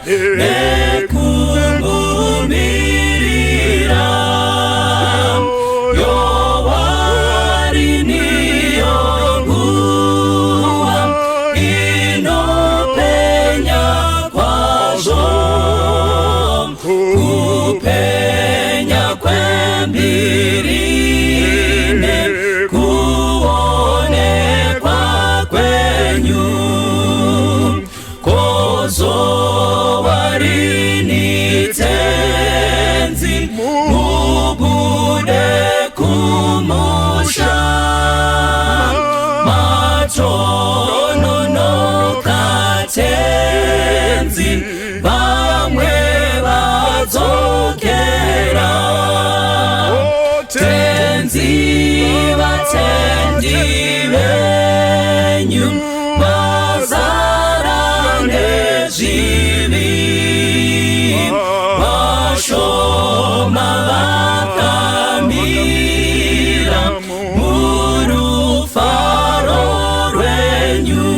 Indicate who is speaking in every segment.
Speaker 1: Nekumumirira Yowarini nguva inopenya kwazvo kupenya kwembiri nekuonekwa kwenyu kozowa rini tenzi mubude kumusha matononoka tenzi vamwe vadzokera tenzi vatendi venyu vazara nezvivi vashoma vakamira murufaro rwenyu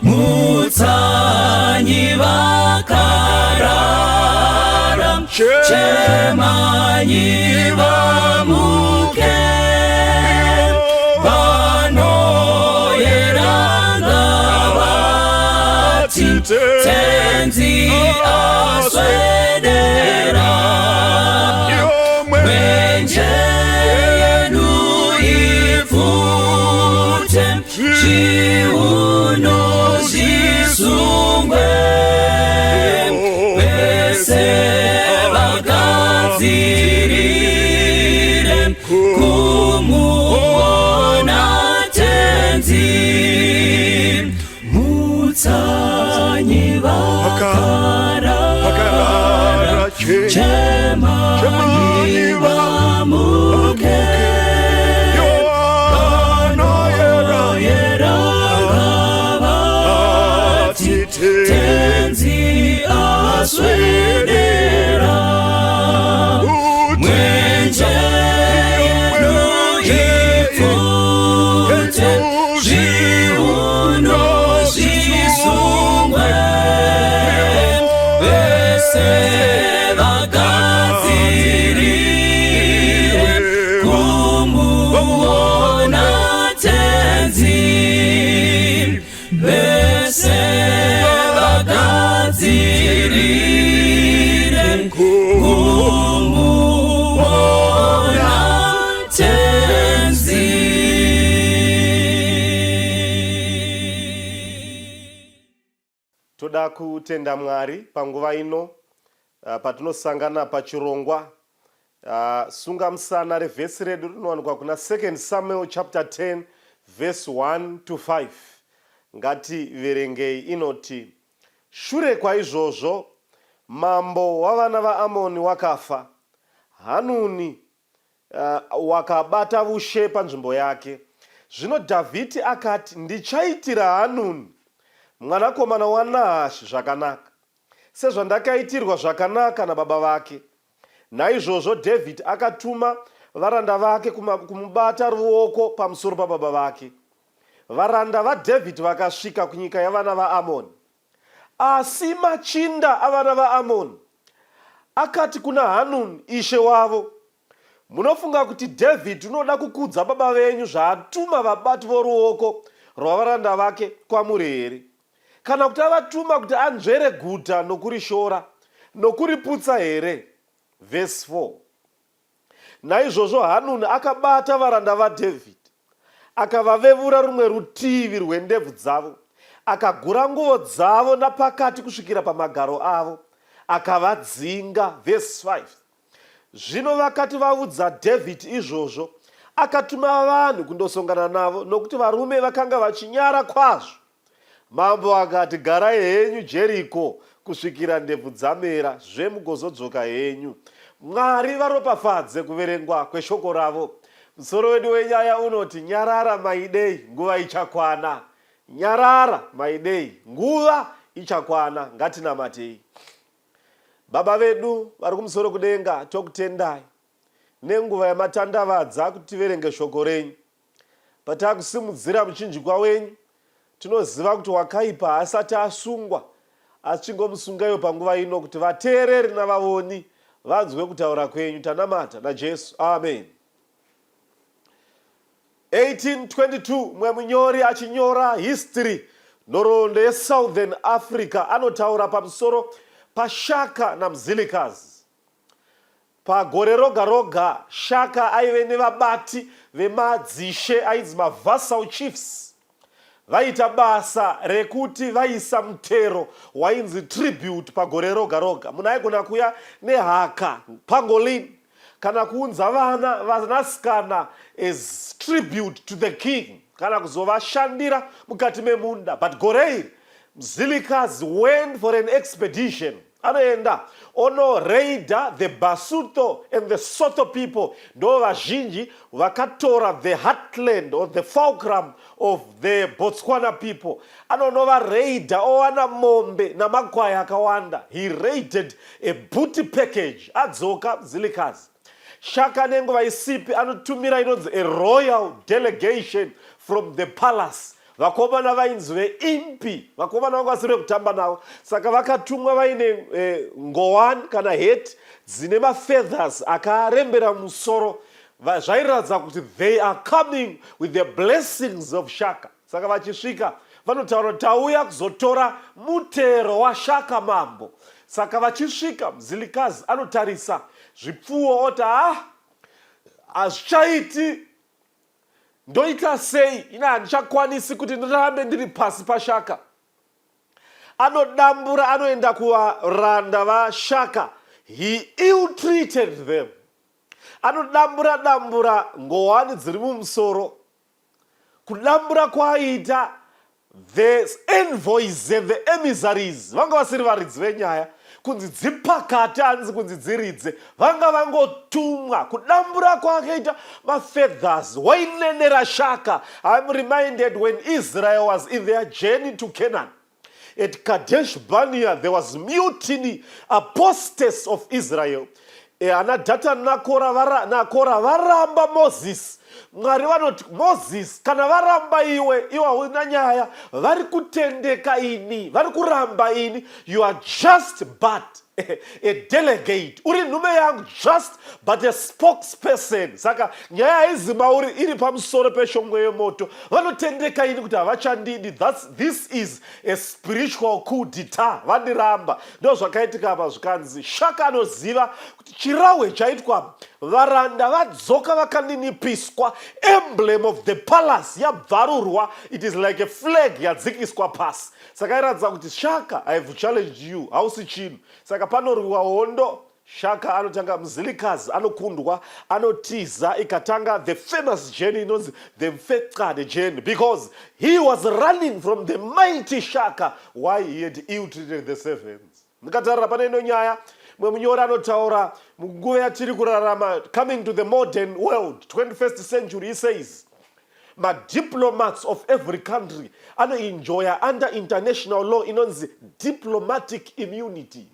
Speaker 1: mutsanyi vakarara chemanyi vamuke vanoyeranga vati tenzi aswedera mwenje yenu ipfute zviuno zvisungwe vese vagadzirire kumuona tenzi mutsanyi vakarara chemanyi vamuke vanoyera vati tenzi aswedera mwenje yedu ipfute zviuno zvisungwe vese vagadzirire kumuona tenzi vese vagadzirire kumuona tenzi.
Speaker 2: Toda kutenda Mwari panguva ino patinosangana pachirongwa Sunga Musana revhesi redu rinowanikwa kuna 2 Samuel chapter 10 verse 1 to 5. Ngativerengei inoti, Shure kwaizvozvo mambo wavana vaAmoni wakafa, Hanuni wakabata vushe panzvimbo yake. Zvino Dhavhidhi akati, Ndichaitira Hanuni mwanakomana waNahashi zvakanaka, sezvandakaitirwa zvakanaka nababa vake. Naizvozvo Dhavhidhi akatuma varanda vake kumubata ruoko pamusoro pababa vake. Varanda vaDhavhidhi vakasvika kunyika yavana vaAmoni. Asi machinda avana vaAmoni akati kuna Hanuni ishe wavo, Munofunga kuti Dhavhidhi unoda kukudza baba venyu zvaatuma vabati voruoko rwavaranda vake kwamuri here? Kana kuti avatuma kuti anzvere guta nokurishora nokuriputsa here? Vhesi 4. Naizvozvo Hanuni akabata varanda vaDhavhidhi, akavavevura rumwe rutivi rwendebvu dzavo, akagura nguvo dzavo napakati kusvikira pamagaro avo, akavadzinga. Vhesi 5. Zvino vakati vaudza Dhavhidhi izvozvo, akatuma vanhu kundosongana navo, nokuti varume vakanga vachinyara kwazvo. Mambo akati, Garai henyu Jeriko kusvikira ndebvu dzamera, zve mugozodzoka henyu. Mwari varopafadze kuverengwa kweshoko ravo. Musoro wedu wenyaya unoti, Nyarara Maidei, nguva ichakwana. Nyarara Maidei, nguva ichakwana. Ngatinamatei. Baba vedu vari kumusoro kudenga, tokutendai nenguva yamatandavadza kuti tiverenge shoko renyu. Patakusimudzira muchinjikwa wenyu, tinoziva kuti wakaipa haasati asungwa, Asi chingomusungaiwo panguva ino kuti vateereri navavoni vanzwe kutaura kwenyu. Tanamata naJesu. Amen. 1822 mumwe munyori achinyora history nhoroondo yeSouthern Africa anotaura pamusoro paShaka naMzilikazi. Pagore roga roga, Shaka aive nevabati vemadzishe ainzi mavassal chiefs. Vaiita basa rekuti vaisa mutero wainzi tribute pagore roga roga. Munhu aigona kuuya nehaka, pangolin, kana kuunza vana vanasikana as tribute to the king kana kuzovashandira mukati memunda. But gore iri, Mzilikazi went for an expedition. Anoenda onoraida the Basuto and the Sotho people ndo vazhinji vakatora the heartland or the fulcrum of the Botswana people. Anonovaraida owana mombe namakwai akawanda. He raided a booty package. Adzoka Mzilikazi. Shaka nenguva isipi anotumira inonzi a royal delegation from the palace. Vakomana vainzi veimpi, vakomana vanga vasiri vekutamba navo, saka vakatumwa vaine eh, ngowani kana heti dzine mafeathers akarembera musoro, zvairatidza kuti they are coming with the blessings of Shaka. Saka vachisvika vanotaura kuti tauya kuzotora mutero waShaka mambo. Saka vachisvika Mzilikazi anotarisa zvipfuwo oti ah, hazvichaiti ndoita sei ini handichakwanisi kuti ndirambe ndiri pasi paShaka. Anodambura anoenda kuvaranda vaShaka. He ill treated them. Anodambura dambura ngowani dziri mumusoro. Kudambura kwaaiita the envoys and the emissaries vanga vasiri varidzi venyaya kunzi dzipakate hanzi kunzi dziridze vanga vangotumwa kudambura kwaakaita mafeathers wainenera Shaka. I'm reminded when Israel was in their journey to Canaan, at Kadesh Barnea there was mutiny, apostasy of Israel. Ana Dhatani naKora varamba Mozisi. Mwari vanoti Mozisi, kana varamba iwe, iwe hauna nyaya, vari kutendeka ini, vari kuramba ini. You are just but a delegate, uri nhume yangu, just but a spokesperson. Saka nyaya haizi mauri, iri pamusoro peshongwe yemoto. Vanotendeka ini kuti havachandidi. This is a spiritual coup d'etat, vandiramba. Ndo zvakaitika apa, zvikanzi Shaka anoziva kuti chirahwe chaitwa, varanda vadzoka vakaninipiswa, emblem of the palace yabvarurwa, it is like a flag yadzikiswa pasi. Saka iratidza kuti Shaka, I have challenged you, hausi chinhu. Saka panorwiwa hondo, Shaka anotanga, Mzilikazi anokundwa, anotiza, ikatanga the famous journey inonzi the Mfecane journey, because he was running from the mighty Shaka. Why? He had ill treated the servants. Ndikatarira pane ino nyaya, mumwe munyori anotaura munguva yatiri kurarama, coming to the modern world, 21st century, he says madiplomats of every country anoenjoya under international law inonzi diplomatic immunity.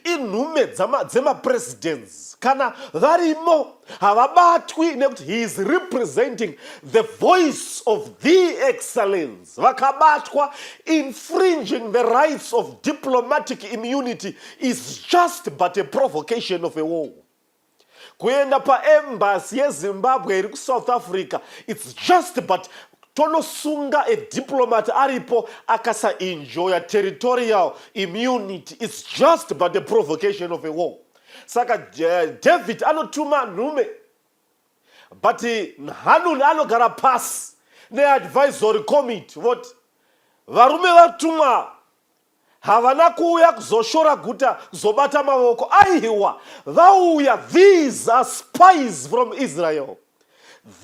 Speaker 2: Inhume dzemapresidents kana varimo havabatwi nekuti he is representing the voice of the excellence. Vakabatwa infringing the rights of diplomatic immunity is just but a provocation of a war. Kuenda paembassy yeZimbabwe iri kuSouth Africa, it's just but tonosunga a diplomat aripo akasaenjoya territorial immunity, it's just but the provocation of a war. Saka David anotuma nhume, but Hanun anogara pasi neadvisory committee voti varume vatumwa havana kuuya kuzoshora guta, kuzobata mavoko, aiwa, vauya, these are spies from Israel.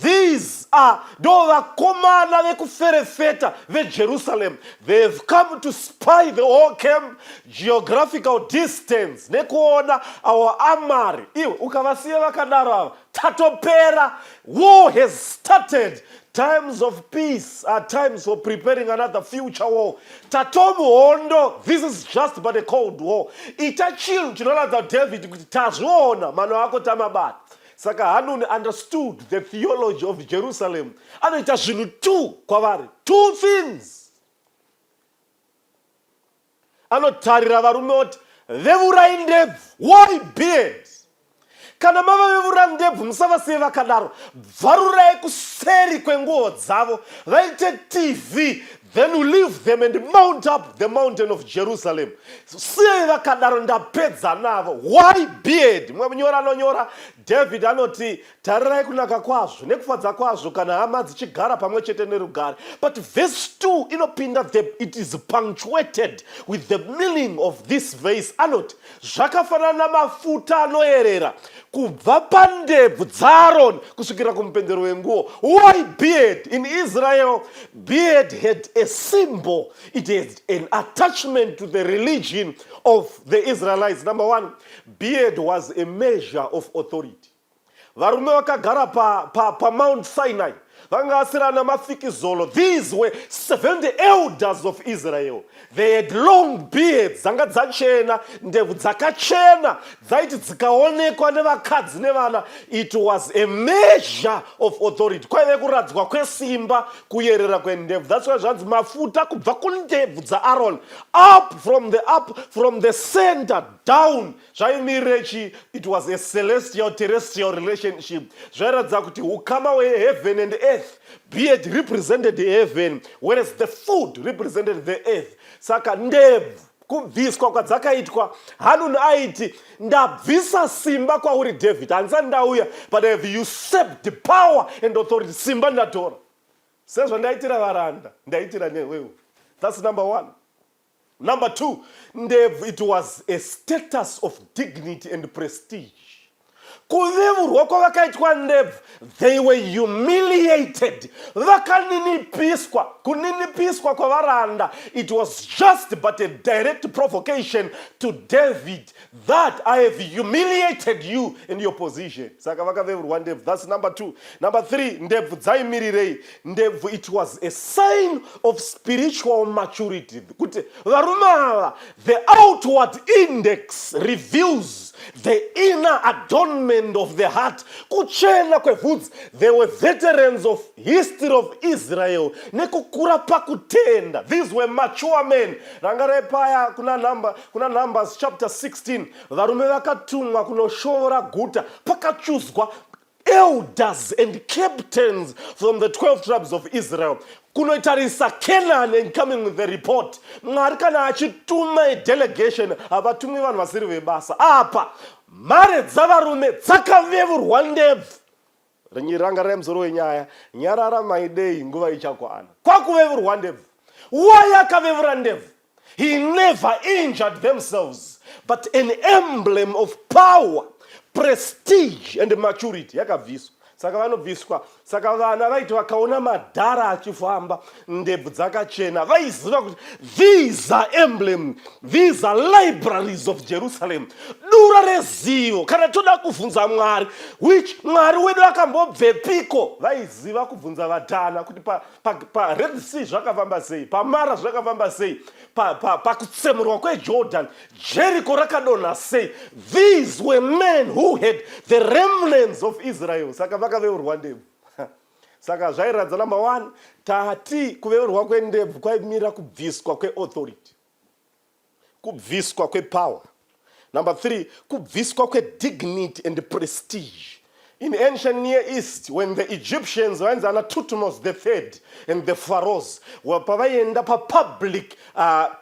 Speaker 2: These are ndo vakomana vekuferefeta veJerusalem. They have come to spy the whole camp, geographical distance nekuona our armory. Iwe ukavasiya vakadaro ava, tatopera. War has started. Times of peace are times for preparing another future war. Tatomuhondo, this is just but a cold war. Ita chinhu chinoratidza David kuti tazviona, mano ako tamabata. Saka Hanuni understood the theology of Jerusalem. Anoita zvinhu two kwavari, two things. Anotarira varume oti, Vevurai ndebvu, why beard? Kana mavavevura ndebvu musavasiye vakadaro, bvarurai kuseri kwenguo dzavo vaite TV, then you leave them and mount up the mountain of Jerusalem. Siyai vakadaro, ndapedza navo. Why beard? Mumwe munyori anonyora, David anoti, Tarirai kunaka kwazvo nekufadza kwazvo kana hama dzichigara pamwe chete nerugare. But verse 2 inopinda the, it is punctuated with the meaning of this verse. Anoti, Zvakafanana namafuta anoyerera kubva pandebvu dzaAroni kusvikira kumupendero wenguo. Why beard? In Israel, beard had a symbol. It had an attachment to the religion of the Israelites. Number one, beard was a measure of authority. Varume vakagara pa, pa, pa Mount Sinai vanga vasiri ana mafikizolo. These were 70 elders of Israel. They had long beards, dzanga dzachena, ndebvu dzakachena dzaiti dzikaonekwa nevakadzi nevana. It was a measure of authority. Kwaive kuradzwa kwesimba, kuyerera kwendebvu. That's why zvanzi mafuta kubva kundebvu dzaAron up from the up from the center down. Zvaimirire chii? It was a celestial terrestrial relationship. Zvairatidza kuti ukama hweheaven and earth. Beard represented heaven, whereas the food represented the earth. Saka ndebvu kubviswa kwadzakaitwa, Hanun aiti, ndabvisa simba kwauri David, handisati ndauya, but I have usurped power and authority. Simba ndatora sezvandaitira varanda, ndaitira newewo. That's number one. Number two, ndebvu, it was a status of dignity and prestige. Kuvevurwa kwavakaitwa ndebvu, they were humiliated, vakaninipiswa. Kuninipiswa kwavaranda, it was just but a direct provocation to David that I have humiliated you in your position. Saka vakavevurwa ndebvu. That's number two. Number three, ndebvu dzaimirirei? Ndebvu, it was a sign of spiritual maturity. Kuti varume ava, the outward index reveals the inner adornment of the heart. Kuchena kwevhudzi. They were veterans of history of Israel nekukura pakutenda. These were mature men. Rangarai paya kuna number, kuna Numbers chapter 16, varume vakatumwa kunoshoora guta, pakachuzwa elders and captains from the 12 tribes of Israel kunotarisa Canaan and coming with the report. Mwari kana achituma a delegation, havatumi vanhu vasiri vebasa. Apa mhare dzavarume dzakavevurwa ndebvu. Rangarai musoro wenyaya, nyarara maidei, nguva ichakwana. Kwakuvevurwa ndebvu. Why akavevura ndebvu? He never injured themselves, but an emblem of power, prestige and maturity yakabviswa. Saka vanobviswa. Saka vana vaiti vakaona madhara achifamba ndebvu dzakachena, vaiziva kuti these are emblem, these are libraries of Jerusalem, dura rezivo. Kana toda kubvunza Mwari, which Mwari wedu akambobvepiko, vaiziva kubvunza vatana kuti pa, pa, pa Red Sea zvakafamba sei, paMara zvakafamba sei, pakutsemurwa pa, pa kweJordan, Jericho rakadonha sei. These were men who had the remnants of Israel. Saka vakaveurwa ndebvu. Saka zvairatidza number one, tati kuveurwa kwendebvu kwaimira kubviswa kweauthority, kubviswa kwepower. Number three, kubviswa kwedignity and prestige. In ancient Near East, when the Egyptians vainzi ana Thutmose the Third and the pharaohs, pavaienda papublic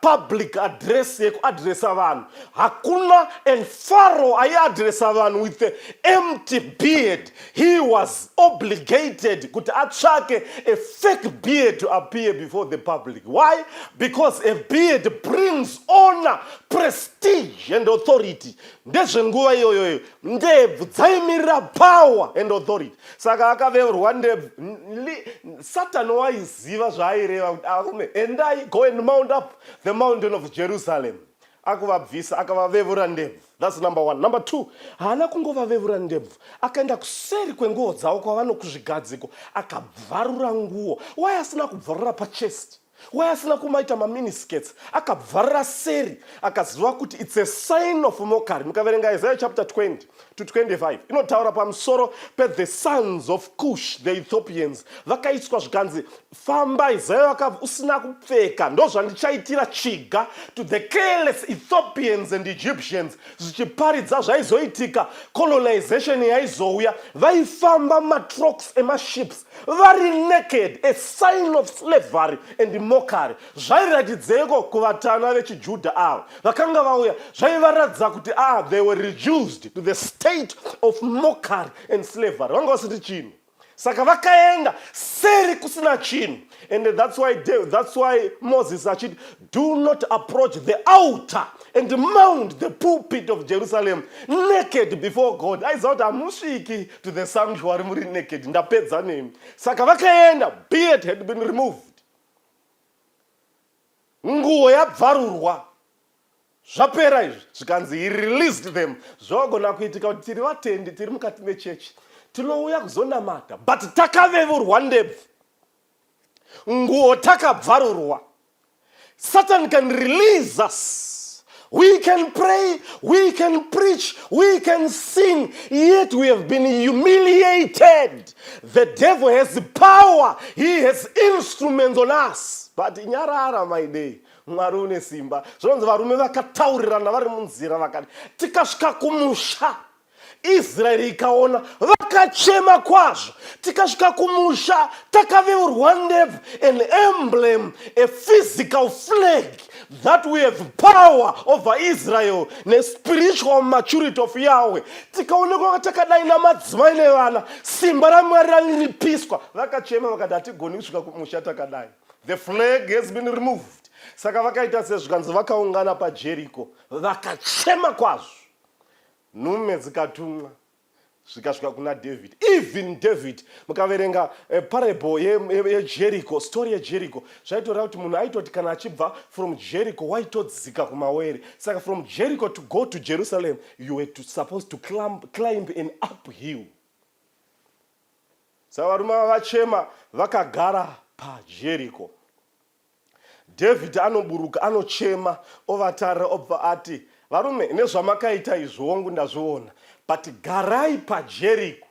Speaker 2: public address yekuadresa vanhu, hakuna and pharaoh aiadresa vanhu with the empty beard. He was obligated kuti atsvake a fake beard to appear before the public. Why? Because a beard brings honor, prestige and authority. Ndezvenguva iyoyoyo, ndebvu dzaimirira power and authority. Saka akaveurwa ndebvu, Satani waiziva zvaaireva kuti arume, endai, go and mount up the mountain of Jerusalem. Akuvabvisa, akavavevura ndebvu. That's number one. Number two, haana kungovavevura ndebvu, akaenda kuseri kwenguo dzavo kwavanokuzvigadziko, akabvarura nguo. Why asina kubvarura pachest? Why asina kumaita maminiskets? Akabvarira seri akaziva kuti it's a sign of mockery. Mukaverenga Isaiah chapter 20 to 25 inotaura pamusoro pethe sons of Cush, the Ethiopians, vakaiswa zvikanzi famba Isaiah wakabva usina kupfeka, ndozvandichaitira chiga to the careless Ethiopians and Egyptians, zvichiparidza zvaizoitika, colonization yaizouya. Vaifamba matrocks emaships vari naked, a sign of slavery and mockery. Zvairatidzeiko kuvatana vechiJudha ava vakanga vauya? Zvaivaratidza kuti they were reduced to the state of mockery and slavery, vanga vasiri chinhu. Saka vakaenda seri kusina chinhu. And that's why Moses achiti, "Do not approach the altar and mount the pulpit of Jerusalem naked before God." Aiziva kuti hamusviki to the sanctuary muri naked, ndapedza nemi. Saka vakaenda, beard had been removed, nguo yabvarurwa, zvapera izvi. Zvikanzi he released them. Zvogona kuitika kuti tiri vatendi, tiri mukati mechechi, tinouya kuzonamata, but takavevurwa ndebvu, nguo takabvarurwa. Satan can release us. We can pray, we can preach, we can sing, yet we have been humiliated. The devil has power, he has instruments on us, but nyarara, my day, Mwari une simba. Zvinonzi varume vakataurirana vari munzira, vakati tikasvika kumusha, Israeri ikaona, vakachema kwazvo. Tikasvika kumusha takaveurwa ndebvu, an emblem, a physical flag that we have power over Israel nespiritual maturity of Yahweh. Tikaonekwa takadai namadzimai nevana, simba raMwari raninipiswa. Vakachema vakati hatigoni kusvika kumusha takadai, the flag has been removed. Saka vakaita sezvikanzi vakaungana paJeriko, vakachema kwazvo, nhume dzikatumwa, zvikasvika kuna David. Even David, mukaverenga parable yeJericho, story yeJericho, zvaitoreva kuti munhu aitoti kana achibva from Jericho waitodzika kumawere. Saka from Jericho to go to Jerusalem, you were supposed to climb an uphill. Saka varume ava vachema, vakagara paJericho. David anoburuka, anochema, ovatarira, obva ati, "Varume, nezvamakaita izvi, hongu, ndazviona, but garai paJeriko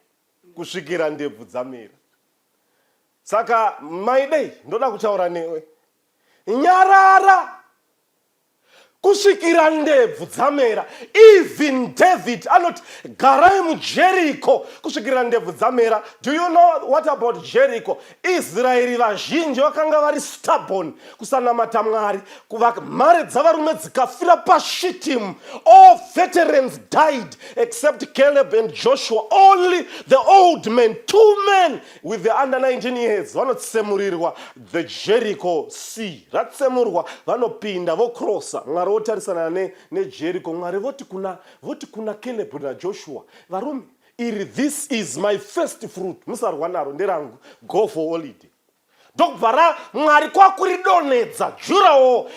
Speaker 2: kusvikira ndebvu dzamera." Saka maidei, ndoda kutaura newe, nyarara kusvikira ndebvu dzamera. Even David anoti garai muJeriko kusvikira ndebvu dzamera. Do you know what about Jericho? Israeri vazhinji vakanga vari stubborn kusanamata Mwari. Mhare dzavarume dzikafira paShittim. All veterans died except Caleb and Joshua. Only the old men, two men with the under 19 years, vanotsemurirwa the Jericho sea. Ratsemurwa, vanopinda, vocrossa. Mwari votarisana neJericho. Mwari voti kuna Caleb naJoshua, "Varume, iri, this is my first fruit, musarwa naro, nderangu, go for holiday." Ndokubva ra Mwari kwakuridonhedza. Durawall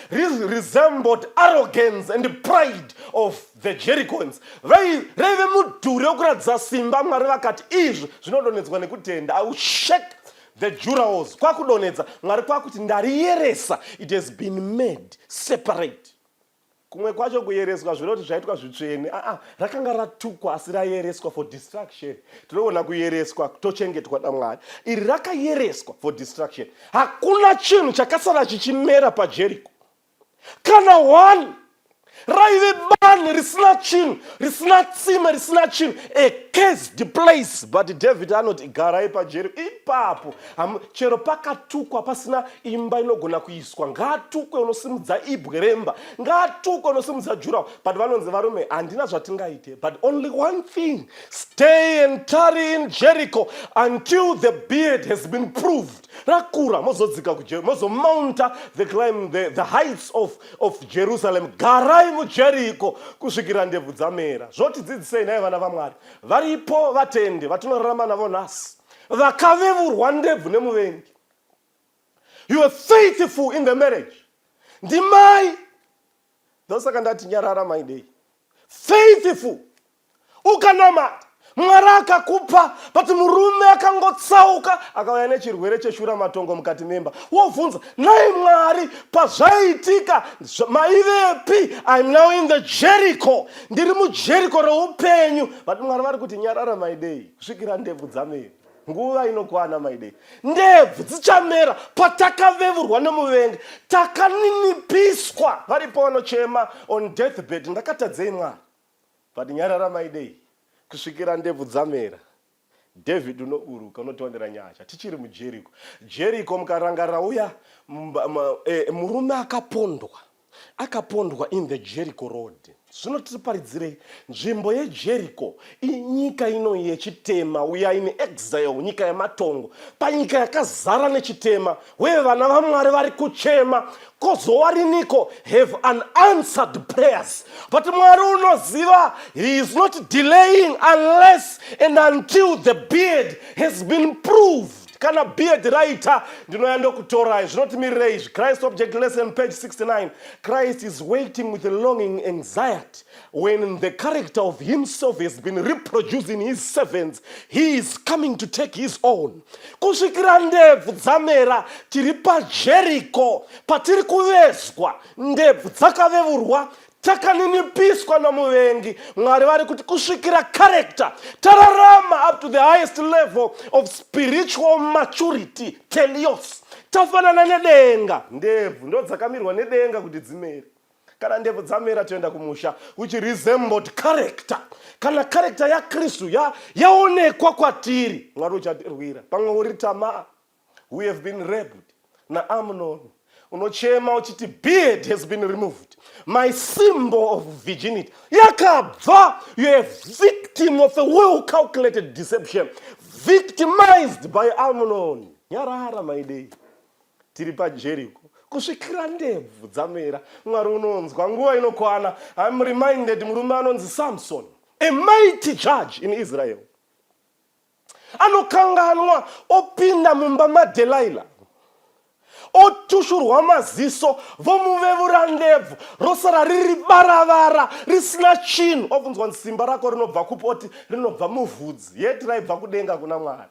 Speaker 2: resembled arrogance and pride of the Jerichons. Raive mudhuri wekuratidza simba. Mwari vakati izvi zvinodonhedzwa nekutenda. "I will shake the durawalls." Kwakudonhedza, Mwari kwakuti ndariyeresa, it has been made separate. Kumwe kwacho kuyereswa zvinoti zvaitwa zvitsvene. Aa, rakanga ratukwa asi rayereswa for destruction. Tinoona kuyereswa tochengetwa naMwari. Iri rakayereswa for destruction. Hakuna chinhu chakasara chichimera paJericho, kana one. Raive bani risina chinhu, risina tsime, risina chinhu, a cursed place. But David anoti garai paJericho ipapo. Chero pakatukwa pasina imba inogona kuiswa, ngaatukwe unosimudza ibwe remba, ngaatukwe unosimudza durawall. But vanonzi, "Varume, handina zvatingaite, but only one thing: stay and tarry in Jericho until the beard has been proved. Rakura, mozodzika, mozomounta the climb the heights of Jerusalem. Garai muJericho kusvikira ndebvu dzamera." Zvotidzidzisei nai vana vaMwari? Varipo vatendi vatinorarama navo nhasi vakavevurwa ndebvu nemuvengi. You are faithful in the marriage, ndimai, ndosaka ndati nyarara, maidei. Faithful, ukanamata, Mwari akakupa, but murume akangotsauka akauya nechirwere cheshura matongo mukati memba. Wobvunza, nhai Mwari, pazvaiitika maivepi? I'm now in the Jericho, ndiri muJericho reupenyu, but Mwari vari kuti nyarara maidei kusvikira ndebvu dzamera. Nguva inokwana maidei, ndebvu dzichamera. Patakavevurwa nemuvengi, takaninipiswa. Varipo vanochema on deathbed, ndakatadzei Mwari? But nyarara maidei kusvikira ndebvu dzamera. David unoburuka unotiwanira nyasha. Tichiri muJericho. Jericho, mukarangarira uya murume akapondwa, akapondwa in the Jericho road. Zvino tiriparidzirei nzvimbo yeJericho? Inyika ino yechitema. We are in exile, nyika yematongo, panyika yakazara nechitema, where vana vaMwari vari kuchema kozowariniko have unanswered prayers. But Mwari unoziva, he is not delaying unless and until the beard has been proved. Kana beard raita, ndinoya ndokutorai. Zvinotimirirei izvi? Christ Object Lesson, page 69. Christ is waiting with a longing anxiety. When the character of himself has been reproduced in his servants, he is coming to take his own. Kusvikira ndebvu dzamera, tiri paJericho patiri kuvezwa, ndebvu dzakavevurwa, takaninipiswa nomuvengi. Mwari vari kuti kusvikira character tararama up to the highest level of spiritual maturity, telios, tafanana nedenga. Ndebvu ndo dzakamirwa nedenga kuti dzimere. Kana ndebvu dzamera, toenda kumusha, which resembled character. Kana character yaKristu yaonekwa kwatiri, Mwari uchatirwira. Pamwe uri Tamar who have been raped naAmnon, unochema uchiti, "Beard has been removed, my symbol of virginity yakabva." You are victim of a well calculated deception, victimized by Amnon. Nyarara maidei, tiri paJericho kusvikira ndebvu dzamera. Mwari unonzwa, nguva inokwana. I'm reminded murume anonzi Samson, a mighty judge in Israel, anokanganwa, opinda mumba maDelaila, otushurwa maziso, vomuvevura ndebvu, rosara riri baravara risina chinhu. Obvunzwa, "Simba rako rinobva kupi?" Oti, "Rinobva muvhudzi." Yeti raibva kudenga kuna Mwari.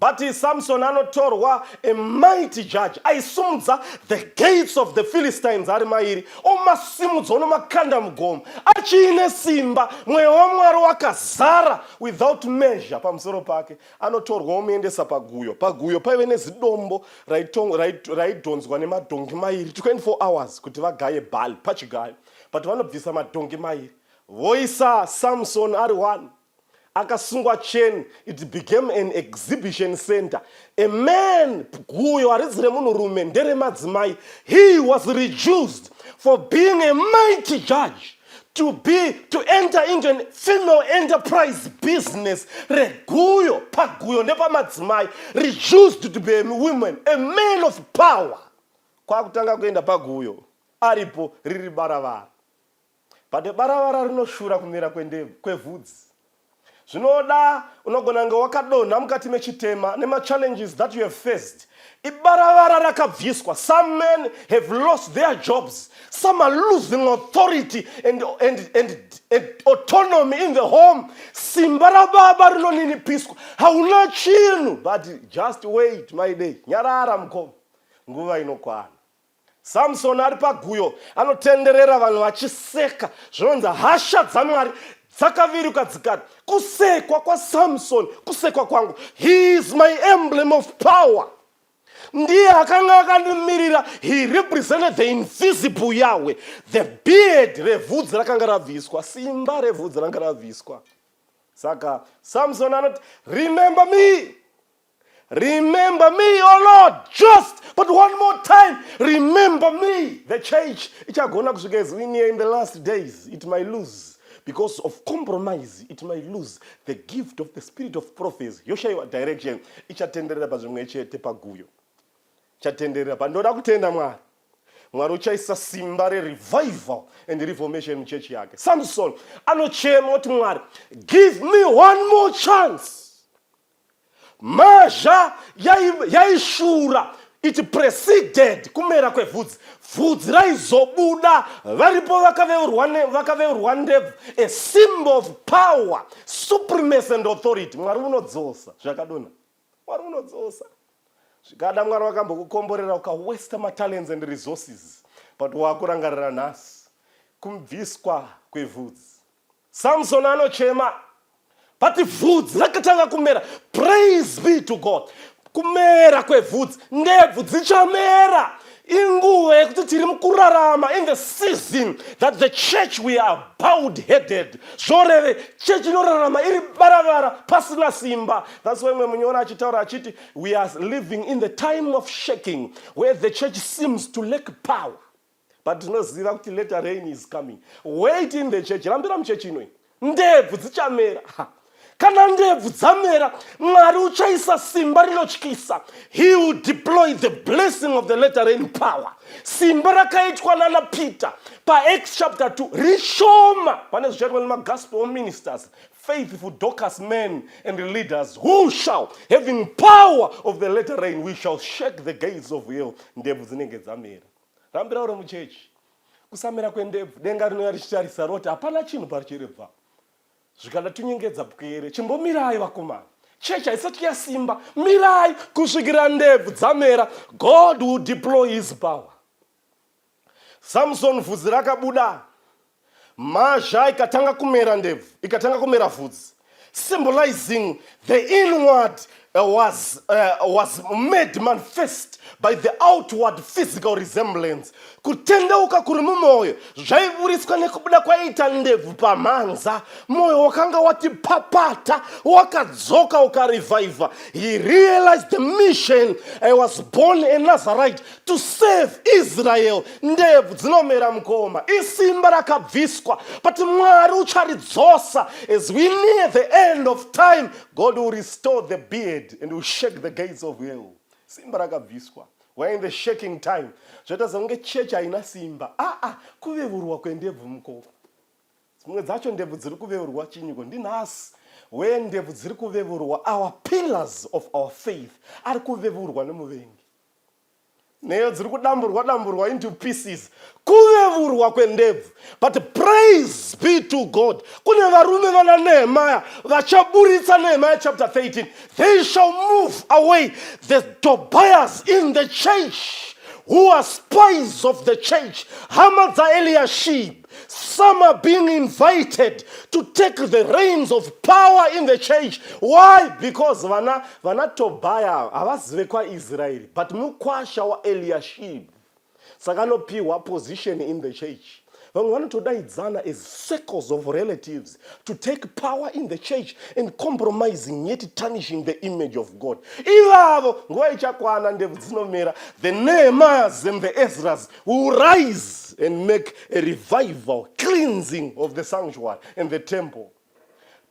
Speaker 2: But Samson anotorwa, a mighty judge, aisumudza the gates of the Philistines ari mairi, omasimudza, onomakanda mugomo, achiine simba, mweya waMwari wakazara without measure pamusoro pake. Anotorwa, omuendesa paguyo. Paguyo paive nezidombo raidhonzwa nemadhongi mairi 24 hours kuti vagaye barley pachigayo. But vanobvisa madhongi mairi, voisa Samson ari one, akasungwa chain. It became an exhibition center. A man, guyo haridzi remunhurume, nderemadzimai. He was reduced for being a mighty judge to enter into an female enterprise business reguyo. Paguyo ndepamadzimai, reduced to be a woman, a man of power, kwakutanga kuenda paguyo aripo riri baravara. But baravara rinoshura kumera kwevhudzi. Zvinoda unogona kunge wakadonha mukati mechitema nemachallenges that you have faced. Ibaravara rakabviswa. Some men have lost their jobs, some are losing authority and autonomy in the home. Simba rababa rinoninipiswa, hauna chinhu. But just wait, my day, nyarara mukoma, nguva inokwana. Samson ari paguyo anotenderera, vanhu vachiseka. Zvinonzi hasha dzaMwari dzakaviruka dzikati, "Kusekwa kwaSamson kusekwa kwangu. He is my emblem of power. Ndiye akanga akandimirira. He represented the invisible Yahweh." The beard revhudzi rakanga rabviswa, simba revhudzi ranga rabviswa. Saka Samson anoti, "Remember me. Remember me, oh Lord, just but one more time. Remember me." The church ichagona kusvika as we near in the last days, it might lose. Because of compromise, it might lose the gift of the spirit of prophecy. Yoshayiwa direction, ichatenderera pazvimwe chete paguyo. Chatenderera pandoda kutenda Mwari. Mwari uchaisa simba rerevival and reformation muchechi yake. Samson anochema kuti, "Mwari, give me one more chance." Mhazha yaishura. It preceded kumera kwevhudzi. Vhudzi raizobuda varipo vakaveurwa ndebvu, a symbol of power, supremacy and authority. Mwari unodzosa zvakadonha. Mwari unodzosa. Zvikada Mwari vakambokukomborera ukawesta matalents and resources, but wakurangarira nhasi kubviswa kwevhudzi. Samson anochema, but vhudzi rakatanga kumera. Praise be to God. Kumera kwevhudzi, ndebvu dzichamera. Inguva yekuti tiri mukurarama in the season that the church, we are bald headed. Zvoreve chechi inorarama iri baravara, pasina simba. That's why mwe munyora achitaura achiti we are living in the time of shaking, where the church seems to lack power, but tinoziva kuti later rain is coming. Wait in the church. Rambira muchechi inoi, ndebvu dzichamera. Kana ndebvu dzamera, Mwari uchaisa simba rinotyisa. He will deploy the blessing of the later rain power. Simba rakaitwa nana Peter paActs chapter 2 rishoma pane zvichaitwa nemagospel ministers, faithful Dorcas men and leaders who shall, having power of the later rain, we shall shake the gates of hell. Ndebvu dzinenge dzamera. Rambira uri muchechi. Kusamera kwendebvu, denga rinouya richitarisa roti hapana chinhu parichirebva. Zvikada tunyengedza pwere, chimbomirai vakomana, chechi haisati yasimba. Mirai kusvikira ndebvu dzamera. God will deploy his power. Samson, vhudzi rakabuda, mhazha ikatanga kumera ndebvu, ikatanga kumera vhudzi, symbolizing the inward was made manifest by the outward physical resemblance. Kutendeuka kuri mumwoyo zvaiburiswa nekubuda kwaiita ndebvu pamhanza. Mwoyo wakanga wati papata wakadzoka, ukarevivha. He realized the mission: "I was born a Nazarite to save Israel." Ndebvu dzinomera, mukoma, isimba rakabviswa, but Mwari ucharidzosa. As we near the end of time, God will restore the beard and will shake the gates of hell. Simba rakabviswa. We're in the shaking time. Zvoita sekunge chechi haina simba. Aa, kuvevurwa kwendebvu, mukoma. Dzimwe dzacho ndebvu dziri kuvevurwa chinyiko ndinhasi wee. Ndebvu dziri kuvevurwa. Our pillars of our faith ari kuvevurwa nemuvengi. Nheyo dziri kudamburwa damburwa into pieces, kuvevurwa kwendebvu. But praise be to God, kune varume vana Nehemaya vachaburitsa. Nehemaya chapter 13, they shall move away the Tobias in the church who are spies of the church. Hama dzaEliashib. Some are being invited to take the reins of power in the church. Why? Because vana Tobhaya havazive kwaIsraeri, but mukwasha waEliashib, saka anopiwa position in the church. Vamwe vanotodaidzana as circles of relatives to take power in the church and compromising, yet tarnishing the image of God. Ivavo nguva ichakwana, ndebvu dzinomera. The Nehemiahs and the Ezras will rise and make a revival cleansing of the sanctuary and the temple.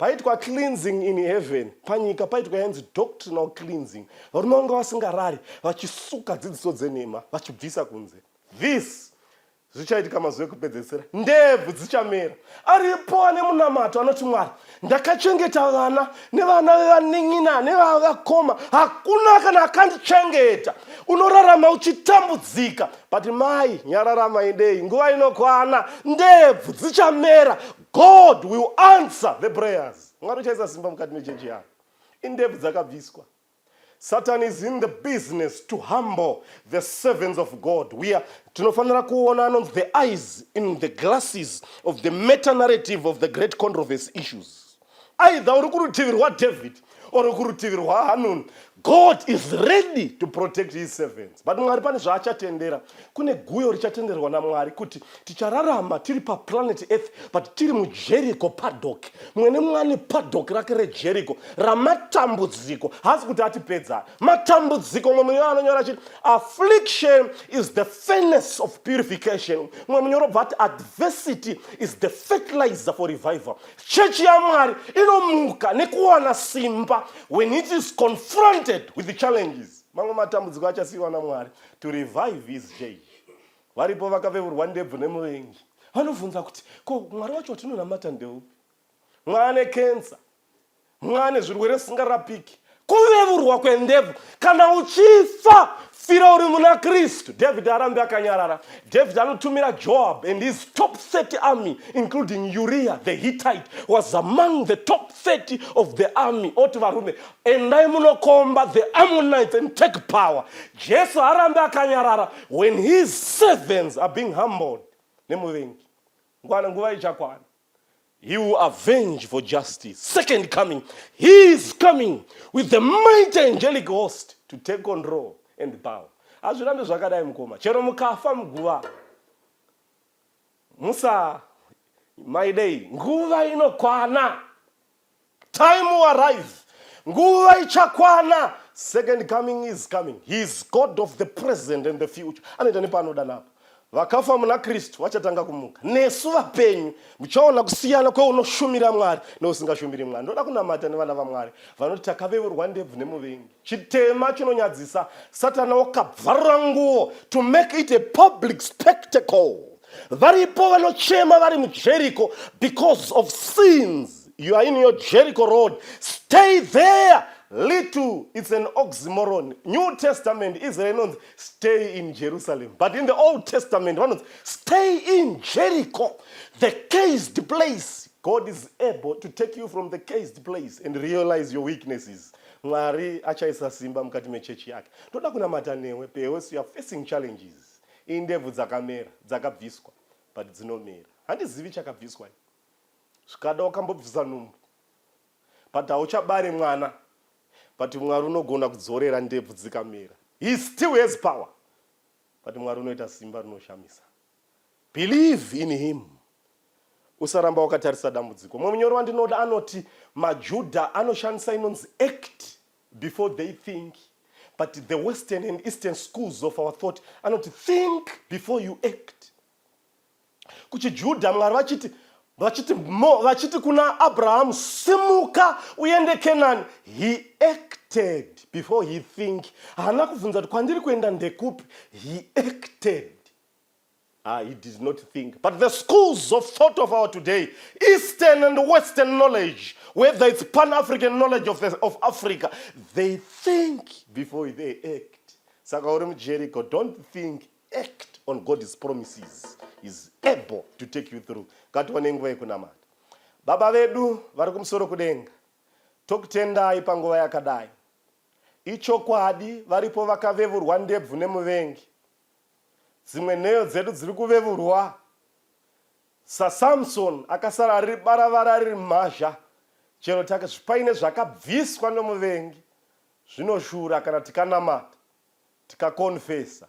Speaker 2: Paitwa cleansing in heaven, panyika paitwa yanzi doctrinal cleansing. Varume vanga vasingarari vachisuka dzidziso dzenhema, vachibvisa kunze. This zvichaitika mazuva ekupedzesera. Ndebvu dzichamera. Aripo ane munamato anoti, "Mwari, ndakachengeta vana nevana vevanin'ina nevavakoma, hakuna kana akandichengeta." Unorarama uchitambudzika, but mai nyararama idei, nguva inokwana, ndebvu dzichamera. God will answer the prayers. Mwari uchaisa simba mukati mechechi yako. Indebvu dzakabviswa. Satan is in the business to humble the servants of God. We are tinofanira kuona anonzi the eyes in the glasses of the meta narrative of the great controversy issues. Either uri kurutivi rwaDavid or kurutivi rwaHanun, God is ready to protect his servants. But Mwari pane zvaachatendera. Kune guyo richatenderwa naMwari kuti tichararama tiri paplanet Earth, but tiri muJericho paddock. Mumwe nemumwe ane paddock rake reJericho ramatambudziko. Haasi kuti atipedza matambudziko. Mumwe munyoro anonyora achiti affliction is the furnace of purification. Mumwe munyoro bva ati adversity is the fertilizer for revival. Chechi yaMwari inomuka nekuwana simba when it is confronted with the challenges. Mamwe matambudziko achasiyiwa naMwari to revive his church. Varipo vakaveurwa ndebvu nemuvengi, vanobvunza kuti, "Ko Mwari wacho watinonamata ndeupi?" Mwane kensa, mwane zvirwere zvisingarapiki, kuvevurwa kwendebvu. Kana uchifa, Fira uri muna Kristu. David arambe akanyarara. David anotumira Joab and his top 30 army, including Uriah the Hittite, was among the top 30 of the army. Oti varume, endai munokomba the Ammonites and take power. Jesu arambe akanyarara when his servants are being humbled nemuvengi. Ngwana nguva ichakwana. He will avenge for justice. Second coming, he is coming with the mighty angelic host to take control and power. Hazvirambe zvakadai mukoma. Chero mukafa muguva, musa maidei, nguva inokwana. Time will arrive. Nguva ichakwana. Second coming is coming. He is God of the present and the future. Anoita nepanoda napo. Vakafa muna Kristu vachatanga kumuka. Nesu vapenyu muchaona kusiyana kweunoshumira Mwari neusingashumiri Mwari. Ndoda kunamata nevana vaMwari vanoti takaveurwa ndebvu nemuvengi. Chitema chinonyadzisa. Satana wakabvarura nguo to make it a public spectacle. Varipo vanochema vari muJericho because of sins. You are in your Jericho road. Stay there. Little, it's an oxymoron. New Testament, Israel inonzi stay in Jerusalem. But in the Old Testament, vanonzi stay in Jericho, the cursed place. God is able to take you from the cursed place and realize your weaknesses. Mwari achaisa simba mukati mechechi yake. Toda kunamata newe pewe, you are facing challenges. Indebvu dzakamera, dzakabviswa, but dzinomera. Handizivi chakabviswa. Zvikada wakambobvisa nhumbu, but hauchabari mwana, but Mwari unogona kudzorera ndebvu dzikamera. He still has power, but Mwari unoita simba rinoshamisa. Believe in him. Usaramba wakatarisa dambudziko. Mumwe munyori wandinoda anoti maJudha anoshandisa inonzi act before they think, but the Western and Eastern schools of our thought anoti think before you act. KuchiJudha Mwari vachiti kuna Abrahamu, simuka uende Kenani. He acted before he think. Haana kubvunza kuti kwandiri kuenda ndekupi. He acted. He did not think. But the schools of thought of our today, Eastern and Western knowledge, whether it's Pan-African knowledge of Africa, they think before they act. Saka uri muJericho, don't think, act on God's promises. He's able to take you through. Ngatione nguva yekunamata. Baba vedu vari kumusoro kudenga, tokutendai panguva yakadai. Ichokwadi varipo vakavevurwa ndebvu nemuvengi. Dzimwe nheyo dzedu dziri kuvevurwa saSamson akasara riri baravara riri mhazha. Chero paine zvakabviswa nomuvengi, zvinoshura kana tikanamata tikakonfesa.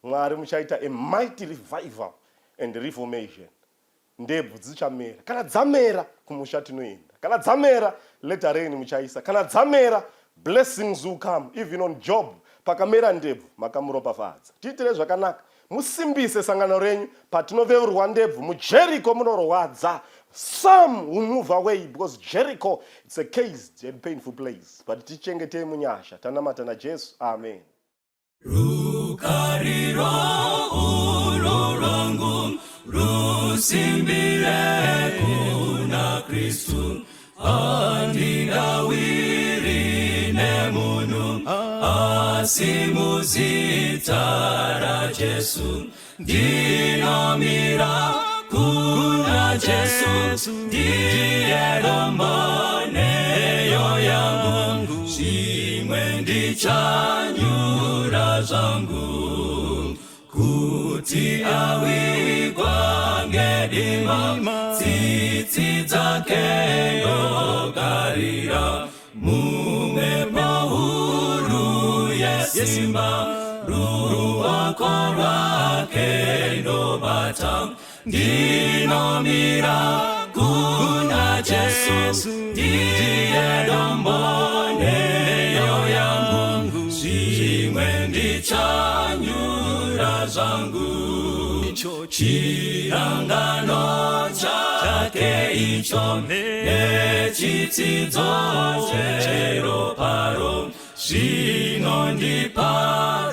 Speaker 2: Mwari muchaita a mighty revival and reformation. Ndebvu dzichamera. Kana dzamera, kumusha tinoenda. Kana dzamera, latter rain muchaisa. Kana dzamera, blessings will come. Even on Job pakamera ndebvu, makamuropafadza. Tiitire zvakanaka, musimbise sangano renyu patinoveurwa ndebvu muJericho. Munorwadza. Some will move away because Jericho, it's a cursed and painful place, but tichengetei munyasha. Tanamata naJesu, amen.
Speaker 1: Rukariro urwo rwangu rusimbire kuna Kristu, handingawiri nemunhu, asi muzita raJesu ndinomira kuna Jesu, ndiye dombo nheyo yangu, zvimwe ndichanyura zvangu. Kuti awigwa ngedima, tsitsi dzake ndogarira, mumhepo huru yesimba, ruoko rwake ndobata, ndinomira kuna Jesu, ndiye dombo nheyo yangu, zvimwe ndichanyura zvangu. Chirangano chake icho nechitsidzo cheroparo zvinondipa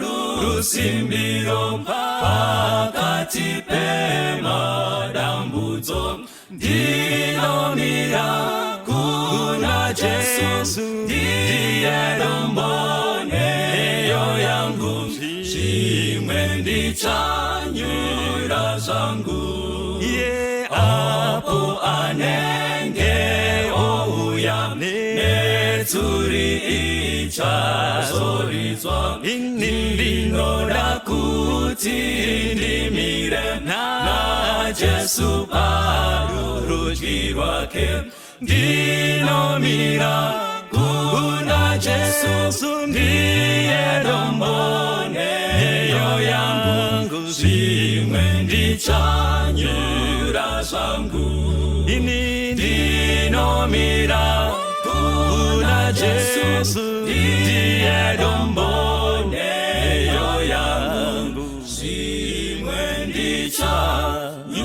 Speaker 1: rusimbiro pakati pemadambudzo, ndinomira kuna Jesu, ndiye dombo nheyo yangu. Ndichanyura zvangu iye apo anenge ouya netsuri ichazoridzwa. Ini ndinoda kuti ndimire naJesu parurudyi rwake. Ndinomira kuna Jesu, ndiye dombo nheyo yangu. Zvimwe ndichanyura zvangu. Ini ndinomira kuna Jesu, ndiye dombo nheyo yangu. Zvimwe ndichanyura.